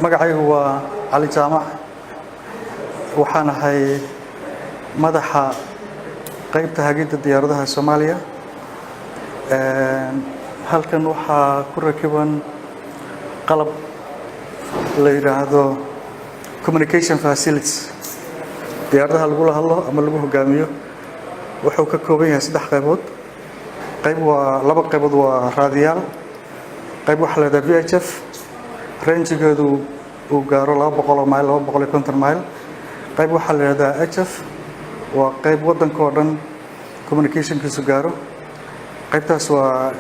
Magacaygu waa Cali Jaamac. Waxaan ahay madaxa qaybta hagidda diyaaradaha Soomaaliya. Halkan waxaa ku rakiban qalab la yidhaahdo communication facilities, diyaaradaha lagula hadlo ama lagu hogaamiyo. Wuxuu ka kooban yahay saddex qaybood. Qayb waa, laba qaybood waa raadiyaal. Qayb waxaa la yidhahdaa VHF, range-igeedu uu gaaro 200 oo mayl, 250 mayl. Qayb waxaa la yidhahdaa HF, waa qayb waddanka oo dhan communication-kiisu gaaro. Qaybtaas waa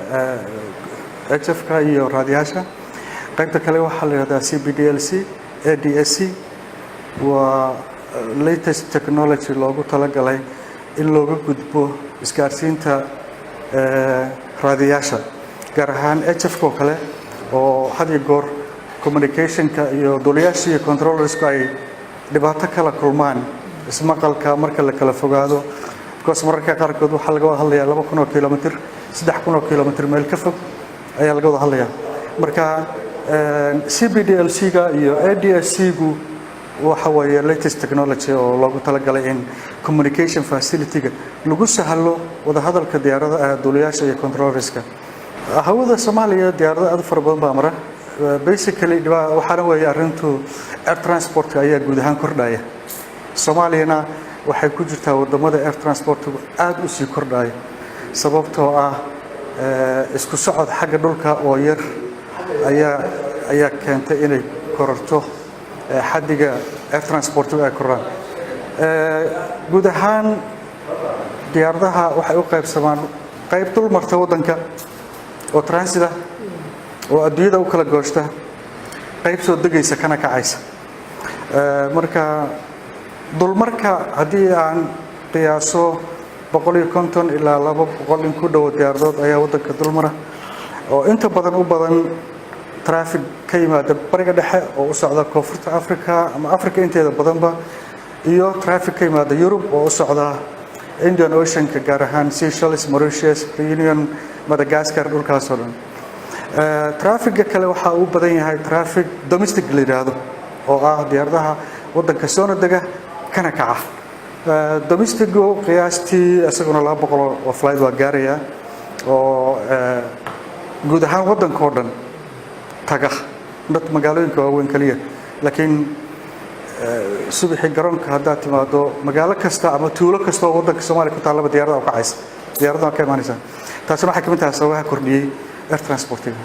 HF-ka iyo raadiyaasha. Qaybta kale waxaa la yidhahdaa CPDLC ADSC, waa latest technology loogu talagalay in looga gudbo isgaarsiinta raadiyaasha, gaar ahaan HF oo kale, oo had iyo goor communication-ka iyo duuliyaasha iyo controllers-ku ay dhibaato kala kulmaan ismaqalka marka la kala fogaado, because mararka qaarkood waxaa laga wada hadlayaa 2000 oo kilomitr, 3000 oo kilomitr meel ka fog ayaa laga wada hadlayaa. Marka CPDLC-ga iyo ADSC-gu waxa weeye latest technology oo loogu talagalay in communication facility-ga lagu sahlo wadahadalka diyaarada, duuliyaasha iyo controllers-ka. Hawada Soomaaliya diyaarado aad u fara badan baa mara. Basically, waxaana weeye arrintu air transport-ka ayaa guud ahaan kordhaya. Soomaaliyana waxay ku jirtaa wadamada air transport-ku aad u sii kordhaya, sababtoo ah isku socod xagga dhulka oo yar ayaa keentay inay kororto xaddiga air transport-igu ay kordhaan. Guud ahaan diyaaradaha waxay u qaybsamaan qayb dul marta waddanka oo transit ah oo adduunyada u kala gooshta, qayb soo degaysa kana kacaysa. Marka dulmarka haddii aan qiyaaso, 150 ilaa 200 in ku dhowo diyaaradood ayaa waddanka dulmara, oo inta badan u badan traffic ka yimaada Bariga Dhexe oo u socda Koonfurta Africa ama Africa inteeda badanba, iyo traffic ka yimaada Yurub oo u socda Indian Ocean-ka, gaar ahaan Seychelles, Mauritius, Reunion, Madagascar, dhulkaasoo dhan. Traffic-ga kale waxaa uu badan yahay traffic domestic la yidhaahdo, oo ah diyaaradaha waddanka soona dega kana kaca. Domestic-gu qiyaastii isaguna 200 oo flight waa gaaraya, oo guud ahaan waddanka oo dhan taga, dad magaalooyinka waaweyn kaliya. Laakiin subaxii garoonka haddaad timaado, magaalo kasta ama tuulo kasta oo waddanka Soomaaliya ku taallaba diyaarada u kacaysa, diyaaradda waa ka imaanaysa. Taasina waxay ka mid tahay sababaha kordhiyey air transport-iga.